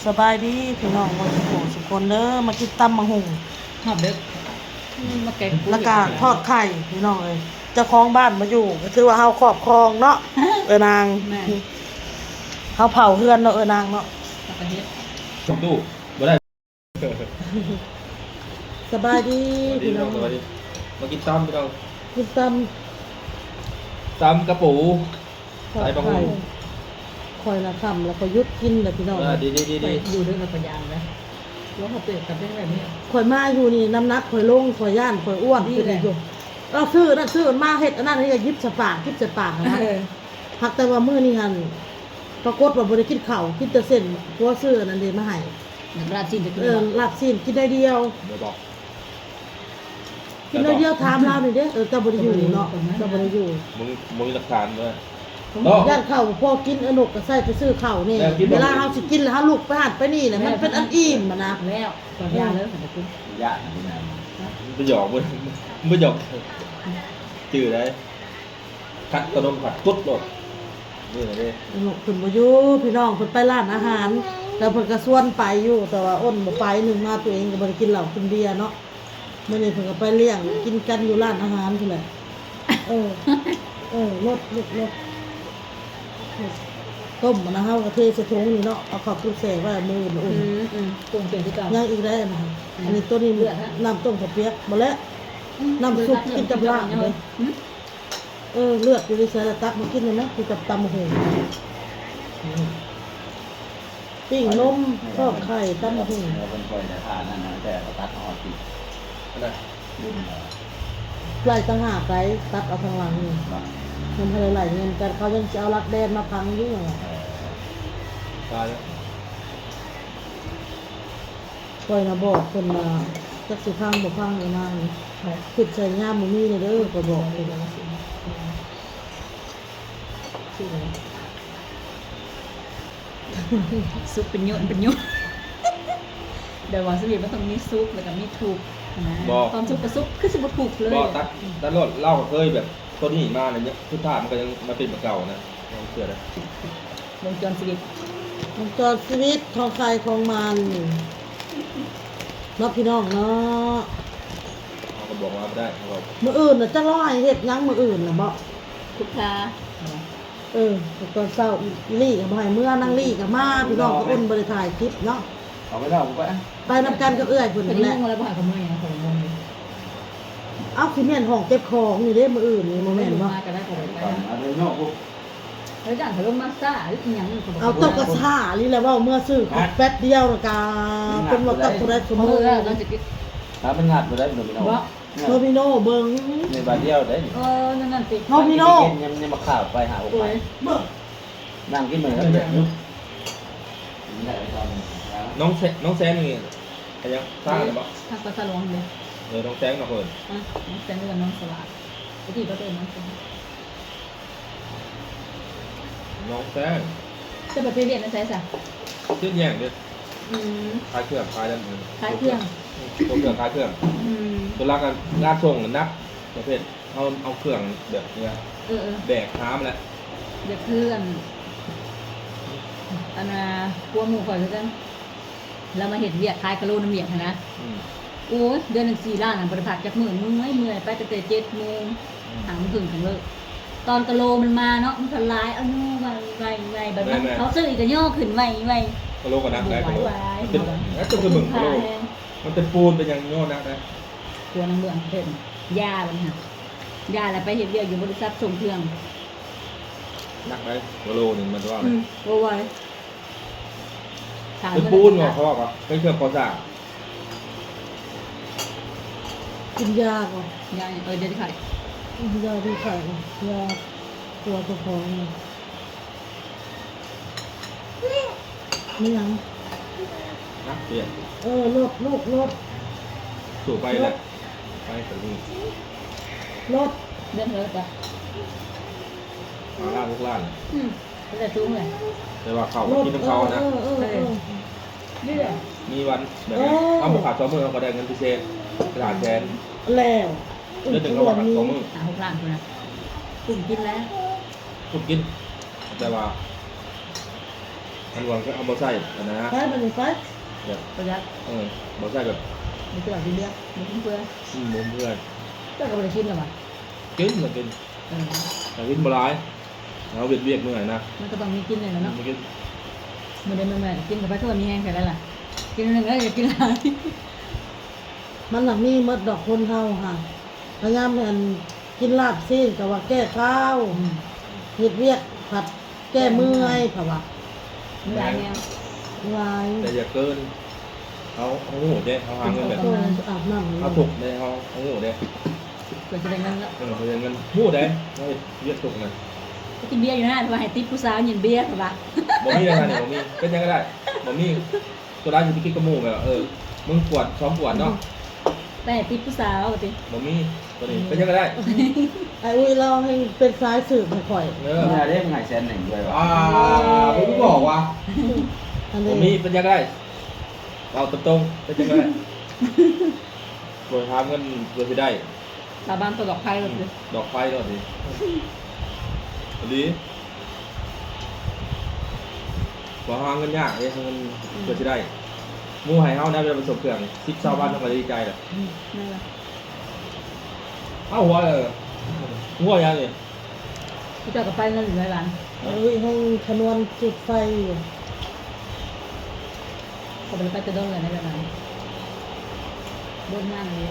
ສະບາຍດີພີ່ນ້ອງເບິດສູ່ຜູ້ສູ່ຄົນເດີ ມາກິນຕຳໝາກຫຸ່ງຮອດເດີ ອືມ ມາແກງ ແລ້ວກະທອດໄຂ່ພີ່ນ້ອງເອີຍ. ເຈົ້າຂອງບ້ານບໍ່ຢູ່ ກໍຖືວ່າເຮົາຄອບຄອງເນາະ ເອີນາງ ແມ່ນ ເຮົາເຝົ້າເຮືອນເນາະ ເອີນາງເນາະ ເຮົາກໍເຮັດ ບໍ່ໄດ້. ສະບາຍດີ ສະບາຍດີພີ່ນ້ອງ ພີ່ນ້ອງ ສະບາຍດີ ມາກິນຕຳພີ່ນ້ອງ ກິນຕຳ ຕຳກະປູ ໃສ່ບັກຫຸ່ງ. ຂ້ອຍນະຄ່ຳແລ້ວ ຂ້ອຍຢຸດກິນແລ້ວພີ່ນ້ອງ. ອ່າ ດີໆໆ ຂ້ອຍຢູ່ເດີ ຂ້ອຍກໍຢ້ານເດ້ ວ່າເຂົາເປັນກັນເປັນແບບນີ້. ຂ້ອຍມາຢູ່ນີ້ ນ້ຳໜັກຂ້ອຍລົງ ຂ້ອຍຢ້ານຂ້ອຍອ້ວນ ດີແຫຼະ ເປັນຢູ່. ເອີ ຊື້ນັ້ນຊື້ມາເຮັດອັນນັ້ນ ນີ້ກໍຢິບໃສ່ປາກ ຢິບໃສ່ປາກຫັ້ນນະ. ເອີ ຫາກແຕ່ວ່າມື້ນີ້ຫັ້ນ ປາກົດວ່າບໍ່ໄດ້ກິນເຂົ້າ ກິນແຕ່ເສັ້ນ ຜົວຊື້ອັນນັ້ນເດມາໃຫ້ ລາບຊີ້ນຈະກິນ ເອີ ລາບຊີ້ນກິນໜ້ອຍດຽວ. ກິນໜ້ອຍດຽວ ຖາມລາວນີ້ເດ້. ເອີ ເຈົ້າບໍ່ໄດ້ຢູ່ເນາະ ເຈົ້າບໍ່ໄດ້ຢູ່ ບໍ່ມີ ບໍ່ມີຫຼັກຖານເລີຍເນາະ. ຢ້ານເຂົ້າບໍ່ພໍກິນ ເອີ ນົກກໍໃສ່ໄປຊື້ເຂົ້ານີ້ ເວລາເຮົາຊິກິນແລ້ວ ເຮົາລຸກໄປຫັ້ນໄປນີ້ແຫຼະ ມັນເປັນອັນອີ່ມຫັ້ນນະ. ແລ້ວກໍຢ່າເລີຍ ບໍ່ກິນ ຢ້ານ ບໍ່ຢອກ ບໍ່ຢອກ ຈື່ໄດ້. ຂັດຕະດົງຂັດຕຸດໂລດ ນີ້ນະເດ້. ເພິ່ນບໍ່ຢູ່ພີ່ນ້ອງ ເພິ່ນໄປຮ້ານອາຫານ ແຕ່ເພິ່ນກໍຊວນໄປຢູ່ ແຕ່ວ່າອົນບໍ່ໄປ. ໜຶ່ງມາຕົວເອງກໍບໍ່ໄດ້ກິນເຫຼົ້າກິນເບຍເນາະ. ມື້ນີ້ເພິ່ນກໍໄປລ້ຽງກິນກັນຢູ່ຮ້ານອາຫານພຸ້ນແຫຼະ. ເອີ ເອີ ລົດ ລົດ ລົດ ຕົ້ມຫັ້ນນະ ເຮົາກໍເທໃສ່ຖົງນີ້ເນາະ ເອົາເຂົ້າຕູ້ແຊ່ໄວ້ມື້ອື່ນ. ອືມ ອືມ ປຸງເປັນຄືເກົ່າ ຍັງອີກໄດ້ອັນນັ້ນ. ອືມ ອັນນີ້ ຕົວນີ້ ເລືອດ ນ້ຳຕົ້ມເຂົ້າປຽກ ບໍ່ແລ້ວ ອືມ ນ້ຳຊຸບກິນກັບລາບເດ້. ອືມ ເອີ ເລືອດຢູ່ໃນໃສລະ ຕັກມາກິນແລ້ວນະ ກິນກັບຕຳບັກຫຸ່ງ ປີ້ງນົມ ທອດໄຂ່ ຕຳບັກຫຸ່ງ. ເອີ ເພິ່ນປ່ອຍແຕ່ທ່ານັ້ນນະ ແຕ່ກໍຕັດເອົາອອກຕິ ອັນນັ້ນ ໄລ່ຕ່າງຫາກໄດ໋ ຕັດເອົາທາງຫຼັງນີ້ ມັນບໍ່ໄດ້ໄລ່ເງິນກັນ ເຂົາຍັງຊິເອົາຫຼັກແດນມາພັງຢູ່. ເອີ ຕາຍແລ້ວ. ຂ້ອຍນະບອກເພິ່ນວ່າ ຈັກຊິພັງບໍ່ພັງ ອີນາງ ຄິດໃສ່ຍາມບໍ່ມີເດີ ຂ້ອຍບອກເພິ່ນ. ສຸກເປັນໂຍນເປັນໂຍນ ແບບວ່າຊີວິດມັນຕ້ອງມີສຸກ ແລ້ວກໍມີທຸກນະ. ບໍ່ ຄວາມສຸກກໍສຸກ ຄືຊິບໍ່ທຸກເລີຍ. ບໍ່ ຕັດ ຕັດໂລດ ລາວກໍເຄີຍແບບ ຕົວນີ້ມາແລ້ວ ສຸດທ້າຍມັນກໍຍັງມາເປັນແບບເກົ່ານະ. ເຊື່ອເດີ ວົງຈອນຊີວິດ ວົງຈອນຊີວິດຂອງໃຜຂອງມັນເນາະ ພີ່ນ້ອງເນາະ. ເຮົາກໍບອກວ່າບໍ່ໄດ້ ເຮົາກໍ ມື້ອື່ນນະ ຈັກລາວໃຫ້ເຮັດຫຍັງມື້ອື່ນນະ ບໍ່ ຄຸກຄາ ເອີ ແຕ່ຕອນເຊົ້າອີ່ຫຼີກໍບໍ່ໃຫ້ເມືອ ນາງຫຼີກໍມາ ພີ່ນ້ອງ ກໍອົນບໍ່ໄດ້ຖ່າຍຄລິບເນາະ. ເອົາໄປແລ້ວ ໄປ ໄປນຳກັນກັບເອື້ອຍເພິ່ນ ເພິ່ນຍັງ ແຫຼະ ງງແລ້ວ ບໍ່ໃຫ້ເຂົາເມືອຫຍັງ ເຂົາກໍບໍ່ມີ. ເອົ້າ ຊິແມ່ນຫ້ອງເກັບຂອງນີ້ເດ້ ມື້ອື່ນນີ້ ບໍ່ແມ່ນບໍ່? ມາກໍໄດ້ ເຂົາໄປ ໄປນຳ ເອົາເນາະ ເອີ ຢ້ານເຂົາລົງມາຊ້າ ຫຼືອີ່ຫຍັງ ເຂົາບໍ່ ເອົາ ເຈົ້າກໍຊ້າອີ່ຫຼີແຫຼະ ເວົ້າເມືອຊື້ ແປັບດຽວນະກະ ເພິ່ນວ່າກັບຜູ້ໃດຜູ້ໜຶ່ງ ເອີ ລາວຈະກິນ ຖ້າມັນງາດບໍ່ໄດ້ ໂດມິໂນ ບໍ່ ໂດມິໂນເບິ່ງ ໃນບາດດຽວໄດ້ນີ້ ເອີ ນັ້ນໆ ຕິ ໂດມິໂນ ຍັງ ຍັງມາຂ້າວໄປຫາ ໂອ້ຍ ເບິ່ງ ນັ່ງກິນມື້ນັ້ນແຫຼະ. ນ້ອງແຊ ນ້ອງແຊນນີ້ ອັນຫຍັງ ສ້າງແລ້ວບໍ່? ທາງພາສາຫຼວງເດ້ ເອີ ນ້ອງແຊນເນາະເພິ່ນ ອະ ນ້ອງແຊນ ຫຼືວ່ານ້ອງສະຫຼາດ ແຕ່ກີ້ເຂົາເອີ້ນນ້ອງແຊນ ນ້ອງແຊນ. ເຈົ້າໄປໄປວຽກນຳໃສຊະ? ຊື່ຫຍັງເດ້? ອືມ ຂາຍເຄື່ອງ ຂາຍນັ້ນ ຂາຍເຄື່ອງ ຂາຍເຄື່ອງ ອືມ ສ່ວນຫຼາຍກໍງານສົ່ງໜັກ ປະເພດ ເຮົາເອົາເຄື່ອງແບບນີ້ ເອີໆ ແບກຫາມາແຫຼະ ແບບຄືອັນ ອັນນ່າ ຜົວໝູ່ຂ້ອຍຄືກັນ ລາວມາເຮັດວຽກຂາຍກະໂລນຳວຽກຫັ້ນນະ ອືມ ໂອ້ຍ ເດືອນໜຶ່ງສີ່ລ້ານນະ ບໍ່ໄດ້ພັກຈັກມື້ ເມື່ອຍ ເມື່ອຍ ໄປຕັ້ງແຕ່ເຈັດໂມງ ອືມ ຫ້າໂມງເຄິ່ງຈັ່ງເລີກ. ຕອນກະໂລມັນມາເນາະ ມັນກໍຫຼາຍ ເອົາຍໍໄວໆໆ ບັດມັນ ແມ່ນໆ ເຂົາຊື້ອີກກໍຍໍຂຶ້ນໄວໆ ກະໂລກໍໜັກໄດ໋ ກະໂລ ມັນເປັນ ເອີ ຕົວຄືເບິ່ງກະໂລ ມັນເປັນປູນເປັນຫຍັງຍໍໜັກໄດ໋. ຜົວນາງເມືອງເພິ່ນ ຢ່າບັດນີ້ຫະ ຢ່າແລ້ວໄປເຮັດວຽກຢູ່ບໍລິສັດສົ່ງເຄື່ອງ ໜັກໄດ໋ ກະໂລນີ້ມັນວ່າ ອືມ ບໍ່ໄຫວ ເປັນປູນບໍ່ ເຂົາວ່າເປັນເຄື່ອງກໍ່ສ້າງ ກິນຢາບໍ່? ຢາ ເອີ ຢາດີໄຂ້ ກິນຢາດີໄຂ້ ຢາຕົວເຈົ້າຂອງ ມີຫຍັງ? ນັກຮຽນ ເອີ ລົດ ລູກ ລົດ ສູ້ໄປແຫຼະ ລົດ ໄປກັນນີ້ ລົດ ເດີນເຮີດະ ຫ້າລ້ານ ຫົກລ້ານ ອືມ ເປັນແຕ່ສູງເລີຍ ແຕ່ວ່າເຂົາກໍກິນນຳເຂົານະ ເອີ ເອີ ເອີ ນີ້ແຫຼະ ມີວັນແບບນັ້ນ ເອີ ເຮົາບໍ່ຂາດສອງມື້ ເຮົາກໍໄດ້ເງິນພິເສດ ຫຼາຍແສນ ແລ້ວ ເດືອນໜຶ່ງເຮົາວ່າກັນສອງມື້ ຫ້າຫົກລ້ານພຸ້ນນະ ກຸ້ມກິນແລ້ວ ກຸ້ມກິນ ແຕ່ວ່າ ອັນວ່າເຮົາບໍ່ໃສ່ອັນນັ້ນນະ ໄປບັດນີ້ໄປ ແບບປະຢັດ ເອີ ບໍ່ໃສ່ແບບ ບໍ່ເຊື່ອກິນເບຍ ບໍ່ຟຸມເຟືອຍ ອືມ ບໍ່ຟຸມເຟືອຍ ເຈົ້າກໍບໍ່ໄດ້ກິນແລ້ວຫວາ? ກິນ ກໍກິນ ເອີ ແຕ່ກິນບໍ່ຫຼາຍ ເຮົາເຮັດວຽກເມື່ອຍນະ ມັນກໍຕ້ອງມີກິນແດ່ເນາະ ອືມ ກິນ ມື້ໃດເມື່ອຍໆ ກິນເຂົ້າໄປ ຄືວ່າມີແຮງແທ້ຫຼາຍ ກິນໜຶ່ງແລ້ວຢາກກິນຫຼາຍ ມັນໜັກມີໝົດດອກຄົນເຮົາຫັ້ນ ພະຍາຍາມ ອັນ ກິນລາບຊີ້ນກໍວ່າແກ້ຄາວ ອືມ ເຮັດວຽກພັດແກ້ເມື່ອຍ ເພາະວ່າມັນຫຼາຍແນວ ຫຼາຍ ແຕ່ຢ່າເກີນ ເຮົາ ເຮົາຮູ້ເດ້ ເຮົາຫາເງິນແບບ ອາບນ້ຳ ເຮົາທຸກເດ້ ເຮົາ ເຮົາຮູ້ເດ້ ເພື່ອຊິໄດ້ເງິນລະ ເອີ ເພື່ອຊິໄດ້ເງິນ ຮູ້ເດ້ ເຮົາເຮັດວຽກທຸກນະ ໄປກິນເບຍຢູ່ນະ ວ່າໃຫ້ຕິບຜູ້ສາວເຢັນເບຍ ເພິ່ນວ່າ ບໍ່ມີເລີຍນະ ບໍ່ມີ ເປັນຫຍັງກໍໄດ້ ບໍ່ມີ ໂຊດາຊິໄປກິນກັບໝູ່ແບບວ່າ ເອີ ມຶງຂວດສອງຂວດເນາະ ໄປໃຫ້ຕິບຜູ້ສາວວ່າຕິ ບໍ່ມີ ຕົວນີ້ ອືມ ເປັນຫຍັງກໍໄດ້ ອ້າຍອຸ້ຍລາວແຮ່ງເປັນສາຍສືບໃຫ້ຂ້ອຍ ເອີ ເມື່ອໃດມຶງໃຫ້ແສນໜຶ່ງດ້ວຍວະ ອ່າ ບໍ່ບອກວ່າ ອັນນີ້ ບໍ່ມີ ເປັນຫຍັງກໍໄດ້ ເວົ້າຕົງໆ ເປັນຫຍັງກໍໄດ້ ໂດຍຫາເງິນເພື່ອຊິໄດ້ ສາບານຕໍ່ດອກໄຟໂລດຕິ ອືມ ດອກໄຟໂລດຕິ ອີ່ຫຼີ ບໍ່ຫາເງິນຍາກເດ້ ຫາເງິນ ອືມ ເພື່ອຊິໄດ້ ໝູ່ໃຫ້ເຮົານະ ເວລາໄປສົ່ງເຄື່ອງ ສິບ ຊາວພັນ ເຮົາກໍດີໃຈແລ້ວ ອືມ ນັ້ນລະ ເອົາຫົວເລີຍ ຫົວຫຍັງນີ້ ເຈົ້າກໍໄປເງິນຢູ່ຫຼາຍລ້ານ ເອີຍ ແຮ່ງຂະນວນຈຸດໄຟຢູ່ ເຂົາບໍ່ໄດ້ໄປແຕ່ດົນແລ້ວໃນເວລານີ້ ໂດນງານອີ່ຫຼີ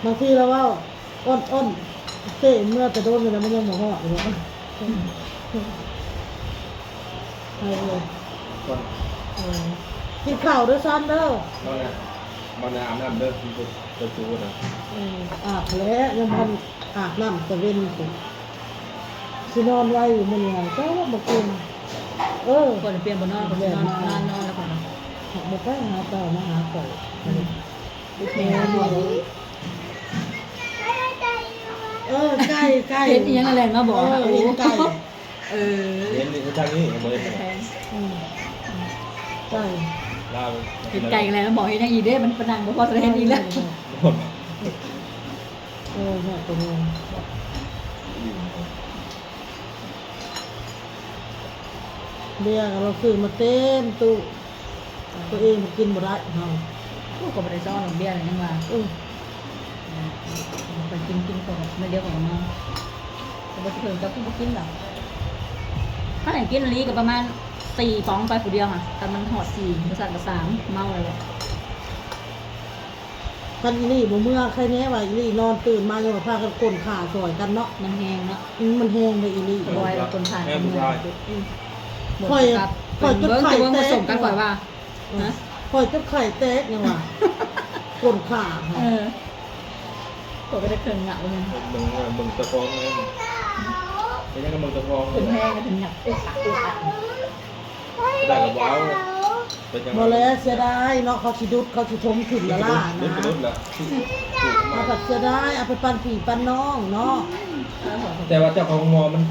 ບາງທີລາວເວົ້າ ອ່ອນໆ ເຕະເມື່ອແຕ່ດົນແລ້ວ ມັນຍັງບໍ່ຮອດຢູ່ ເອີ ເອີ ກິນຂ້າວເດີຊັ້ນເດີ ມາແລ້ວ ມາແລ້ວ ອາບນ້ຳເດີ ເອີ ອາບແລ້ວ ຍັງບໍ່ທັນອາບນ້ຳຕາເວັນພຸ້ນ ຊິນອນໄວຢູ່ມື້ນີ້ຫັ້ນ ເຈົ້າບໍ່ເກັ່ງ ເອີ ຂ້ອຍປ່ຽນບໍ່ນອນ ຂ້ອຍຊິນອນ ນອນ ນອນແລ້ວຂ້ອຍນະ ບໍ່ໄປຫາເຈົ້າ ມາຫາຂ້ອຍ ອືມ ແມ່ນ ເອີ ໄກ່ ໄກ່ ເຫັນອີ່ຫຍັງແລ່ນມາບອກ ເອີ ເຫັນໄກ່ ເອີ ເຫັນນີ້ ເຮັດທາງນີ້ ເຫັນບໍ່ ເຫັນ ອືມ ໄກ່ ລາວ ເຫັນໄກ່ແລ້ວ ບອກເຮັດຫຍັງອີກເດ້ ມັນປະນັງບໍ່ພໍ ສະເຮັດອີກແລ້ວ ເອີ ເນາະ ຕົວນີ້ ເບຍກໍລາວຊື້ມາເຕັມຕູ້ ຕົວເອງກໍກິນບໍ່ໄດ້ເຮົາ ໂອ້ ກໍບໍ່ໄດ້ຊ້ອນເບຍແລ້ວຍັງວ່າ ເອີ ໄປກິນ ກິນຂອງໜ້ອຍດຽວກໍເມົາ ກໍບໍ່ຊິເພິ່ງ ເຈົ້າຄືບໍ່ກິນດອກ ຄັນໃຫ້ກິນອີ່ຫຼີກໍປະມານສີ່ປ໋ອງໄປຜູ້ດຽວຫັ້ນ ຄັນມັນຮອດສີ່ ບໍ່ຊັ້ນກໍສາມ ເມົາແລ້ວແຫຼະ. ຄັນອີ່ຫຼີ່ບໍ່ເມືອ ໃຄແນ່ວ່າອີ່ຫຼີ່ນອນຕື່ນມາຍັງວ່າພາກັນກົ້ນຂາຊ່ອຍກັນເນາະ ມັນແຮງເນາະ ອືມ ມັນແຮງເດ້ອີ່ຫຼີ່ ບໍ່ໄຫວແລ້ວກົ້ນຂາ ແຮງຜູ້ຊາຍ ອືມ ຂ້ອຍ ຂ້ອຍຈົນໄຂ່ແຕກ ຂ້ອຍວ່າ ຮະ ຂ້ອຍຈົນໄຂ່ແຕກຍັງວ່າ ກົ້ນຂາ ເອີ ຂ້ອຍກໍໄດ້ເຄິ່ງງະ ເບິ່ງ ເບິ່ງ ເບິ່ງຕາຄອງແນ່ ເປັນຫຍັງກໍເບິ່ງຕາຄອງ ເພິ່ນແຮງກໍເພິ່ນຫຍັບ ອຸກອັກ ອຸກອັກ ໄດ້ກໍເວົ້າ ເປັນຫຍັງ ບໍ່ແລ ເສຍດາຍເນາະ ເຂົາຊິດຸດ ເຂົາຊິຖົມຖິ້ມລະລານະ ເອົາແບບເສຍດາຍ ເອົາໄປປັນພີ່ປັນນ້ອງເນາະ ແຕ່ວ່າເຈົ້າຂອງໝໍມັນ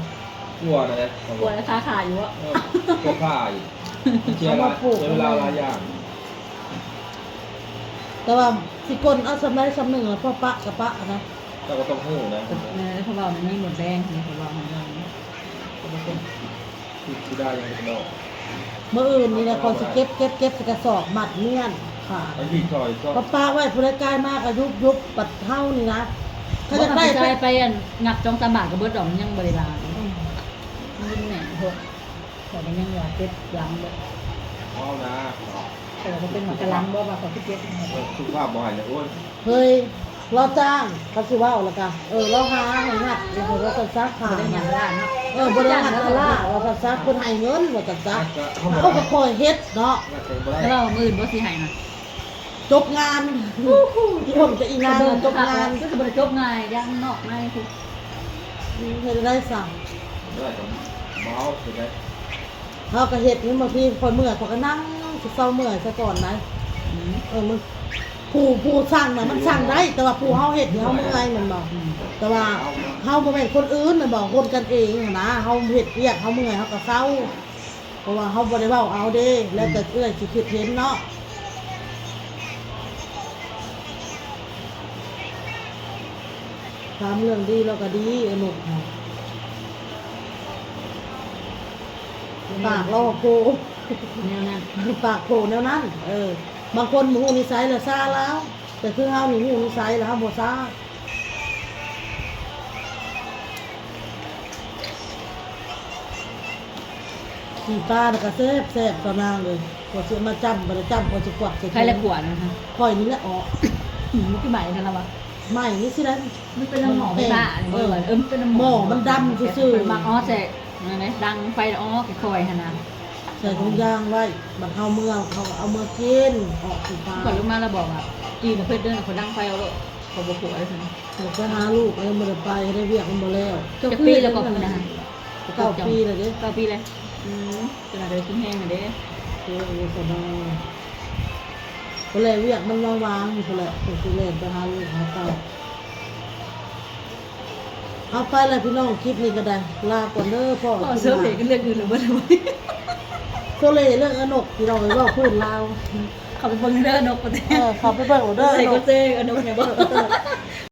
ກວນະເດ້ ກວນລະຄາຂາຍຢູ່ເນາະ ເອີ ກວນຂາຍ ເສຍເວລາຫຼາຍຢ່າງ ແຕ່ວ່າຊິກົ້ນເອົາສ່ຳໃດສ່ຳໜຶ່ງລະ ພໍປະກໍປະນະ ເຈົ້າກໍຕ້ອງຮູ້ນະ ເອີ ເພາະວ່າມັນມີໝົດແດງ ເພາະວ່າມັນ ຄືຊິໄດ້ຫຍັງດອກ ມື້ອື່ນນີ້ແຫຼະ ຂ້ອຍຊິເກັບ ເກັບ ເກັບໃສ່ກະສອບມັດມ້ຽນຂາຍ ໄປທີ່ຊອຍຊອຍ ປະປະໄວ້ ຜູ້ໃດກາຍມາກໍຍຸບ ຍຸບ ບັດເຮົານີ້ນະ ເຂົາຢາກໄດ້ ບໍ່ ໄປ ໄປ ອັນ ຫຍັບສອງສາມບາດກໍເບິດດອກ ມັນຍັງບໍ່ໄດ້ຫຼາຍ ອືມ ມັນແໜ້ນໂພດ ຂ້ອຍກໍຍັງວ່າເຈັບຫຼັງເບິດ ເວົ້ານະ ເອີ ເປັນໝາກກະລັງບໍ່ວ່າຂ້ອຍຊິເຈັບ ເອີ ສຸຂະພາບບໍ່ໃຫ້ເລີຍ ໂອ້ຍ ເຮີ້ຍ ລາວຈ້າງ ເຂົາຊິເວົ້າແລ້ວກະ ເອີ ລາວຫາໃຫ້ຮັດ ລາວວ່າຊັ້ນຊະ ຂາຍ ບໍ່ໄດ້ຫຍັງຫຼາຍເນາະ ເອີ ບໍ່ໄດ້ຫຍັງຫຼາຍ ວ່າຊັ້ນຊະ ເພິ່ນໃຫ້ເງິນ ວ່າຊັ້ນຊະ ເອົາກໍຄ່ອຍເຮັດເນາະ ແລ້ວມື້ອື່ນບໍ່ຊິໃຫ້ນະ ຈົບງານ ອີ່ຫົ່ນກັບອີ່ນາງຈົບງານ ຄືຊິບໍ່ໄດ້ຈົບງ່າຍ ຢ່າງນອກໃນພຸ້ນ ເຮັດໄດ້ຊະ ບໍ່ໄດ້ກໍບໍ່ເອົາ ເຮັດໄດ້ ເຮົາກໍເຮັດ ບາງທີຂ້ອຍເມື່ອຍ ຂ້ອຍກໍນັ່ງ ຊິເຊົາເມື່ອຍຊະກ່ອນໃດ ອືມ ເອີ ມັນ ຜູ້ ຜູ້ສັ່ງນະມັນສັ່ງໄດ້ ແຕ່ວ່າຜູ້ເຮົາເຮັດນີ້ເຮົາເມື່ອຍແມ່ນບໍ່ ອືມ ແຕ່ວ່າເຮົາບໍ່ແມ່ນຄົນອື່ນແມ່ນບໍ່ ຄົນກັນເອງຫັ້ນນະ ເຮົາເຮັດວຽກເຮົາເມື່ອຍເຮົາກໍເຊົາ ເພາະວ່າເຮົາບໍ່ໄດ້ເວົ້າເອົາເດ້ ແລ້ວແຕ່ເອື້ອຍຊິຄິດເຫັນເນາະ ຖາມເລື່ອງດີລາວກໍດີ ອະນຸກຫັ້ນ ປາກຫຼໍ່ໂພ ແນວນັ້ນ ປາກໂພແນວນັ້ນ. ເອີ ບາງຄົນບໍ່ຮູ້ນິໄສລະຊາລາວ ແຕ່ຄືເຮົານີ້ຮູ້ນິໄສລະເຮົາບໍ່ຊາ. ປີ້ປານະກະແຊບໆ ຕານາງເອີຍ. ຂ້ອຍຊິມາຈ້ຳ ບໍ່ໄດ້ຈ້ຳ ຂ້ອຍຊິກວດໃສ່ ໃຜລະກວດນະ? ຂ້ອຍນີ້ແຫຼະ. ອໍ ອືມ ມັນຄືໄໝ້ຊັ້ນລະວະ? ໄໝ້ນີ້ຊິໄດ້ ມັນເປັນນ້ຳໝໍ້ໄຟຟ້າ ເອີ ເອີ ມັນເປັນນ້ຳໝໍ້ ໝໍ້ມັນດຳຊື່ໆ ຂ້ອຍມັກ ອໍ ແຊະ ນັ້ນແຫຼະ ດັງໄຟ ອໍ ຄ່ອຍໆ ຫັ້ນນະ ໃສ່ຖົງຢາງໄວ້. ບັດເຮົາເມືອ ເຮົາເອົາເມືອກິນ ອອກຊິຕາຍ. ຂ້ອຍລົງມາລະບອກວ່າ ຈີນເພິ່ນເດີ ເຂົາດັງໄຟເອົາໂລດ ເຂົາບໍ່ກົວເລີຍຊັ້ນ. ຂ້ອຍໄປຫາລູກເລີຍ ບໍ່ໄດ້ໄປ ໄດ້ວຽກມັນບໍ່ແລ້ວ. ຈັກປີແລ້ວກໍພຸ້ນນະ? ເກົ້າປີແລ້ວເດ້. ເກົ້າປີແລ້ວ. ອືມ ຈັ່ງໃດກໍກິນແຮງຫັ້ນເດ້. ໂອ້ຍ ສະບາຍ ພຸ້ນແຫຼະ ວຽກມັນວາງໆ ພຸ້ນແຫຼະ ຈັ່ງຊິແລ່ນໄປຫາລູກຫາເຕົ້າ. ເອົາ ໄປແລ້ວພີ່ນ້ອງ ຄລິບນີ້ກໍໄດ້ ລາກ່ອນເດີ. ພໍ້ ພໍ້ ໂຊເລກໍເລື່ອງອື່ນແລ້ວເບິດ. ໂຊເລເລື່ອງອານົກ ພີ່ນ້ອງເອີຍ ເວົ້າພື້ນລາວ. ເຂົ້າໄປເບິ່ງເດີ ອານົກ ເອີ ເຂົ້າໄປເບິ່ງເດີ ໃສ່ ອານົກ ກໍເຈີອານົກແມ່ນບໍ່?